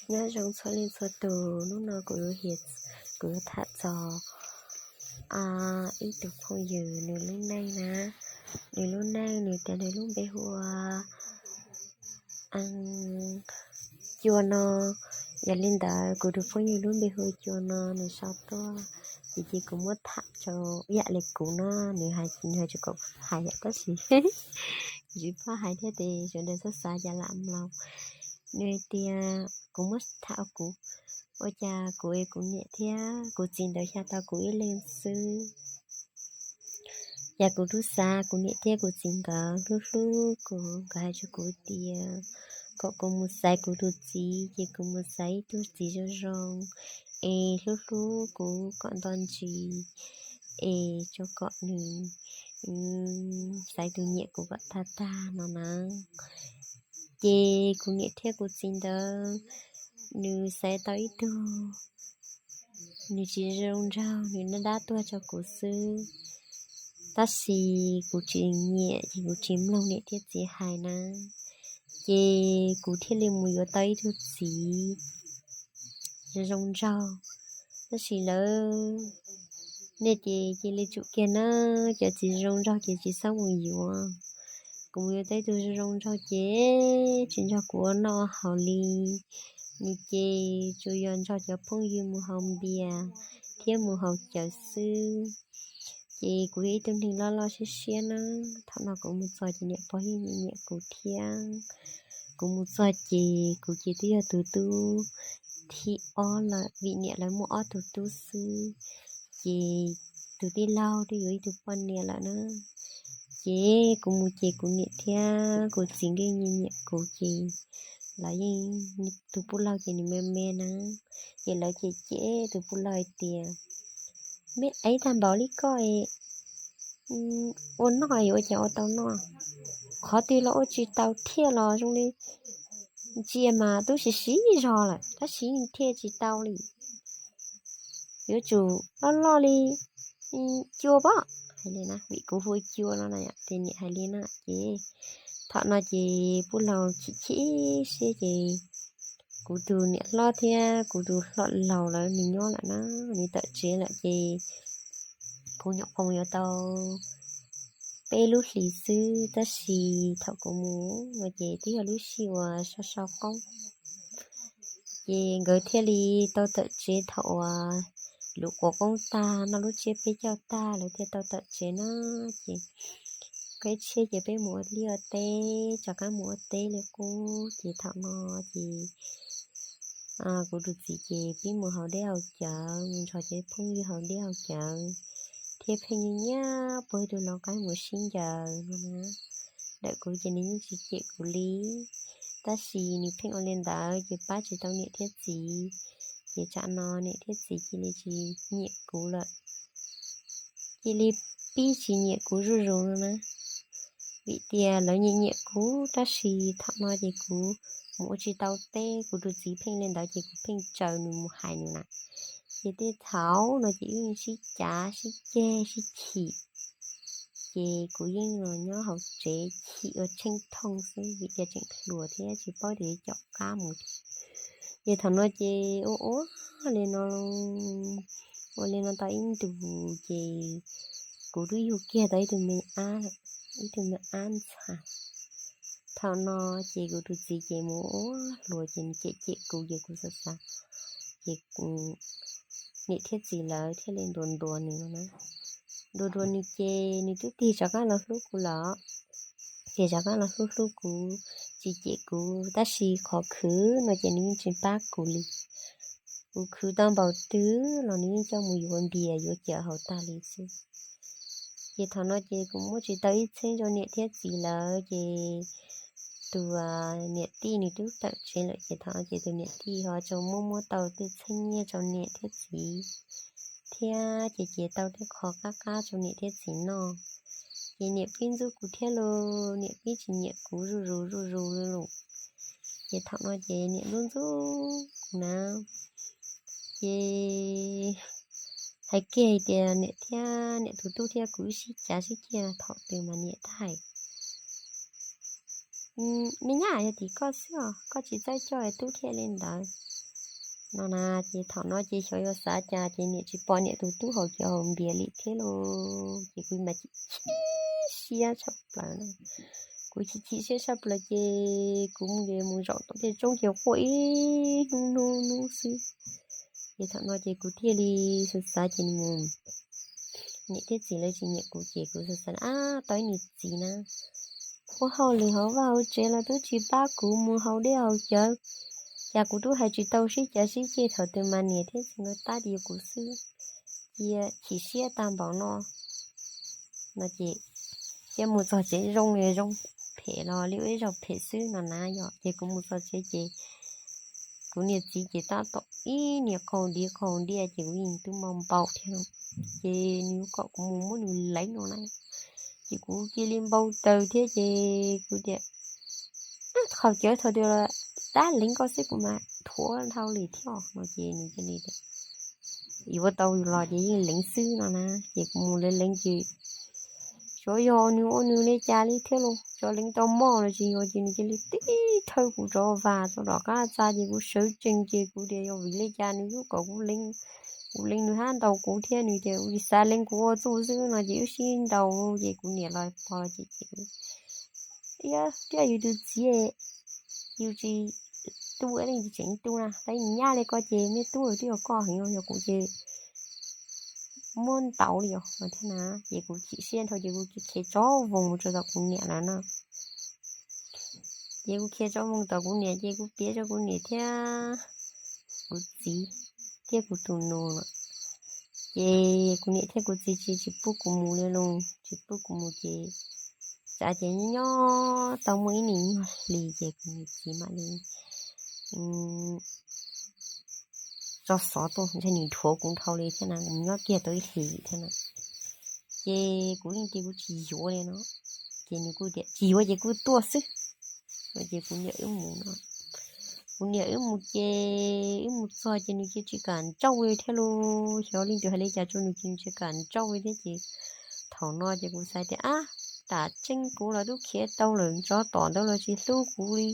Nyob zoo txhua leej txhua tus, hnub no kuv yuav, kuv yuav tham txog ib tug phooj ywg nws lub neej na. Nws lub neej nws tias nws lub npe hu ua Cua no. Yog li ntawd kuv tus phooj ywg lub npe hu ua Cua no nws sau tuaj, ces ces kuv muab tham rau ib yam li kuv no, nws hais, nws hais tsis kom hais yam tab sis tsis pab hais thiab ces sawv daws txhob xav cas lam mloog. Nws hais tias kuv muab tham ua kuv, ua cas kuv es kuv niam thiab kuv txiv ntawd xya tau kuv ib leeg xwb. Cas kuv tub xav kuv niam thiab kuv txiv nkawd hlub hlub kuv, nkawd hais rau kuv tias kom kuv mus xaiv kuv tus txiv, ces kuv mus xaiv ib tug txiv zoo zoo es hlub hlub kuv kom nto ntsis es rau kom nws xaiv tus nyiam kuv kom tag tag no na. Ces kuv niam thiab kuv txiv ntawd nws xaiv tau ib tug nws tsis zoo nraug, nws dab dab tuag rau kuv xwb. Tab sis kuv tsis nyiam ces kuv tsis mloog niam thiab txiv hais na, ces kuv thiaj li mus yuav tau ib tug txiv zoo zoo nraug. Tab sis lawv, nej ces cia li tsum kiag na, cov txiv zoo nraug ces tsis txhob mus yuav. Kuv mus yuav tau ib tug zoo zoo nraug ces tsis nrog kuv ua noj haus li. Nws ces tsuas yog nrog cov phooj ywg mus haus npias thiab mus haus cawv xwb. Ces kuv yog ib tug neeg loj loj siab siab na, thaum no kuv mus txog ces niam pog yeej nyiam nyiam kuv thiab. Kuv mus txog ces kuv ces twb yog tus tub thib ob lawm vim niam lawv muaj ob tug tub xwb, ces tus tij laug twb yuav ib tug poj niam lawm na. Ces kuv mus ces kuv niam thiab kuv txiv nkawd nyiam nyiam kuv ces lawv yeej, tus pub laug ces nws me me na, ces lawv cem cem tus pub laug hais tias, me ev tag npaum li koj ua noj yuav ua cas ua tau noj, qhov twg los ua tsis tau thiaj los zoo li ntsia mas tub siv siv zog lawm tab sis thiaj tsis tau li. Yuav tsum loj loj li Cua pob, hais li na vim kuv hu ua Cua no na, ces niam hais li na ces thaum no ces pub laug chim chim siab ces kuv tus niam hlob thiab kuv tus hlob laus lawv nws nyob lawm na, nws tawm tsev lawm ces kuv nyuam qhuav mus yuav tau peb lub hlis xwb tab sis thaum kuv mus no ces twb yog lub sij uas sau sau qoob, ces nkawd thiaj li tau tawm tsev thaum uas luv quav qoob tag noj lub tsiab peb caug tag lawv thiaj tau tawm tsev na. Ces qib tshiab ces peb mus ua liaj ua teb, rov qab mus ua teb li qub ces thaum no ces kuv tus txiv ces pib mus haus dej haus cawv, mus nrog cov phooj ywg haus dej haus cawv, thiab pheej nyiam nyiam puag tus lau qaib mus sib ncaws no na. Ntawm kuv ces nws yeej tsis cem kuv li, tab sis nws pheej ua li ntawd ces pab tsis tau niam thiab txiv, ces tsam no niam thiab txiv cia li tsis nyiam kuv lawm, cia li pib tsis nyiam kuv zuj zus no na. Vim tias lawv nyiam nyiam kuv tab sis thaum no ces kuv mus ua tsis tau teb, kuv tus txiv pheej li ntawd ces kuv pheej tsaws nws mus hais nws na. Ces tej thaum no ces wb yeej sib cav sib ceg sib chim, ces kuv yeej los nyob hauv tsev chim ua tsheej thooj xwb vim tias tseem hluas thiab tsis paub tias yuav caum qab mus thiab. Ces thaum no ces ua ua li no, ua li no tau ib ntus ces kuv twb yug kiag tau ib tug me ab, ib tug me ab ntxhais. Thaum no ces kuv tus txiv ces mus ua hluas ces nws cem cem kuv ces kuv xav xav, ces niam thiab txiv lawv thiaj li ntuas ntuas nws no na. Ntuas ntuas nws ces nws twb tig rov qab los hlub kuv lawm, ces rov qab los hlub hlub kuv, tsis cem kuv tab sis qhov khwv no ces nws yeej tsis pab kuv li. Kuv khwv tau npaum twg los nws yeej coj mus yuav npias yuav cawv haus tag li xwb. Ces thaum no ces kuv muab tsis tau ib txheeb rau niam thiab txiv lawm ces tus niam tij nws twb tawm tsev lawm ces thaum no ces tus niam tij ho tau muab muab tau tej txheeb nyiaj rau niam thiab txiv, thiab ces ces tau tej qho qab qab rau niam thiab txiv noj. Ces niam pib ntxub kuv thiab los niam pib tsis nyiam kuv zuj zus zuj zus li lawm. Ces thaum no ces niam ntxub ntxub kuv na, ces hais kiag hais tias niam thiab niam tus tub thiab kuv wb sib cav sib ceg thaum twg mas niam thiaj hais, me nyab, yog tim koj xwb os, koj tsis txawj coj tub thiaj li ntawd. no na. Ces thaum no ces xyov yuav xav cas ces niam tsis pom niam tus tub hauv cov hauv npias li thiab lauj. Ces kuv mas chim siab tshaj plaws no, kuv chim chim siab tshaj plaws ces kuv mus zaum tom tej roob ces quaj ib hnub hnub hnub xwb. Ces thaum no ces kuv thiaj li xav xav ces mus, niam thiab txiv lawv tsis nyiam kuv ces kuv xav xav, ab, tau ib niag txiv na, ua hauj lwm hauv vaj hauv tsev los twb tsis pab kuv mus haus dej haus cawv, cas kuv twb hais tsis tau sib cav sib ceg thaum twg mas niam thiab txiv nkawd tab tias kuv xwb, cia chim siab tag npaum no no ces thiaj mus txog tsev zoo li zoo phem los li ua ib zaug phem xwb no na yom. Ces kuv mus txog tsev ces kuv niam txiv ces tab tom ib niag qaug diav qaug diaj ces kuv yeej twb mob npaum thiab no. Ces nws kom kuv mus muab nws leev no na, ces kuv cia li npau taws thiab ces kuv tias, qhov cawv thaum twg los dab leev koj xwb kuv mas thuav dhau li thiab no ces nws cia li tias yuav tau yus los ces yeej leev xwb no na. Ces kuv mus leev leev ces xyov yog nws ua nws li cas li thiab los xyov leev tau mob los tsis yog ces nws cia li tib thawj kuv rov vas txog tom qab txaj ces kuv sawv tsees ces kuv tias yog vim li cas nws yuav kom kuv leev, kuv leev nws hab ntaus kuv thiab nws tias kuv tsis xav leev kuv ua txuj xwb no ces wb sib ntaus ces kuv niam los pog ces ces, yog tias yus tus txiv, yus tsis tu leej tseem tu na, tab nyab li koj ces me tub twb yog koj heev, yog kuv ces muab ntaus li os no thiab na. Ces kuv chim siab dhau ces kuv khiav tso voos mus rau tom kuv niam lawm no. Ces kuv khiav tso voos tom kuv niam ces kuv piav rau kuv niam thiab kuv txiv thiab kuv tus nus no. Ces kuv niam thiab kuv txiv tsis tsis pub kuv mus li los tsis pub kuv mus ces txawm ces nyob tau muaj ib niag nyuag hlis ces kuv niam txiv mam li tso xov tuaj, ntshe nws dhuav kuv dhau li thiab na, kuv nyob kiag tau ib hlis thiab na. Ces kuv yeej tias kuv tsis yuav li no, ces nws kuj tias tsis yuav ces kuj tuaj xwb. Ces kuv niam wb mus no, kuv niam wb mus ces wb mus txog ces nws cia tsis kam nrauj li thiab los xyov leej twg hais li cas rau nws ces nws tsis kam nrauj li thiab ces thaum no ces kuv xav tias ab, tam tseeb kuv los twb khiav tau lawm, tsov tom ntawd los tsis hlub kuv li,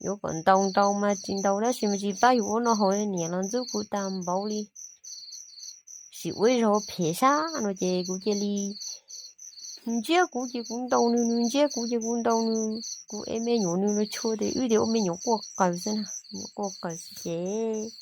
yuav kom ntaus ntaus mas tsis ntaus tab sis mas tsis pab yus ua noj haus, niam los ntxub kuv tag npaum li, sim ua ib zaug phem sab no ces kuv cia li, nws ntsiab kuv ces kuv ntaus nws, nws ntsiab kuv ces kuv ntaus nws, kuv ev me nyuam nws los tshua ces wb tias ua me nyuam quaj qaws xwb na, me nyuam quaj qaws xwb ces